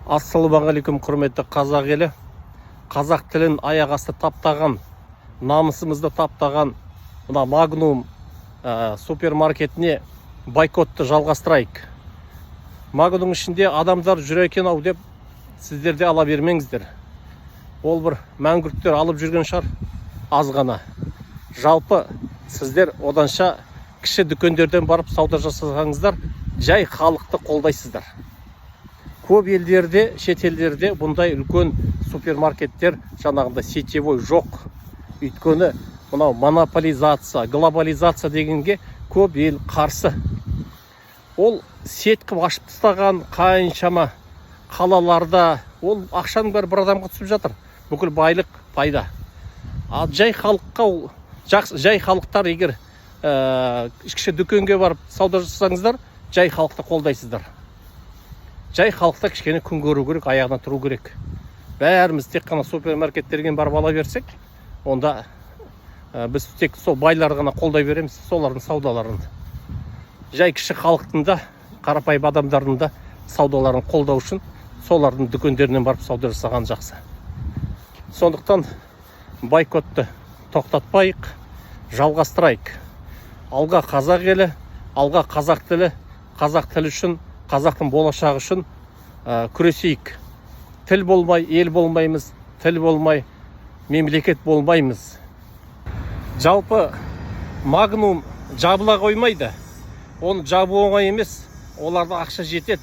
Ассалаумағалейкум, құрметті қазақ елі! Қазақ тілін аяқ асты таптаған, намысымызды таптаған мына Магнум супермаркетіне бойкотты жалғастырайық. Магнум ішінде адамдар жүр екен ау деп, сіздер де ала бермеңіздер. Ол бір мәңгүрттер алып жүрген шығар аз ғана. Жалпы, сіздер оданша кіші дүкендерден барып сауда жасасаңыздар, жай халықты қолдайсыздар. Көп елдерде, шетелдерде бұндай үлкен супермаркеттер, жаңағындай сетевой жоқ. Өйткені мынау монополизация, глобализация дегенге көп ел қарсы. Ол сеть қылып ашып тастаған қаншама қалаларда, ол ақшаның бәрі бір адамға түсіп жатыр, бүкіл байлық, пайда. Ал жай халыққа ол жақсы. Жай халықтар егер кіші дүкенге барып сауда жасасаңыздар, жай халықты қолдайсыздар. Жай халықта кішкене күн көру керек, аяғына тұру керек. Бәріміз тек қана супермаркеттерге барып ала берсек, онда біз тек сол байларды ғана қолдай береміз, солардың саудаларын. Жай кіші халықтың да, қарапайым адамдардың да саудаларын қолдау үшін солардың дүкендерінен барып сауда жасаған жақсы. Сондықтан бойкотты тоқтатпайық, жалғастырайық. Алға, қазақ елі! Алға, қазақ тілі! Қазақ тілі үшін, қазақтың болашағы үшін күресейік. Тіл болмай, ел болмаймыз, тіл болмай, мемлекет болмаймыз. Жалпы, Магнум жабыла қоймайды. Оны жабу оңай емес, оларда ақша жетеді.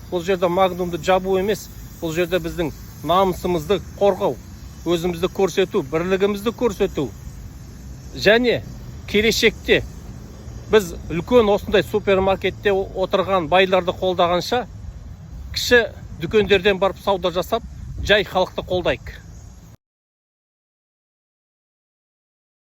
Бұл жерде Магнумды жабу емес, бұл жерде біздің намысымызды қорғау, өзімізді көрсету, бірлігімізді көрсету. Және келешекте біз үлкен осындай супермаркетте отырған байларды қолдағанша, кіші дүкендерден барып сауда жасап, жай халықты қолдайық.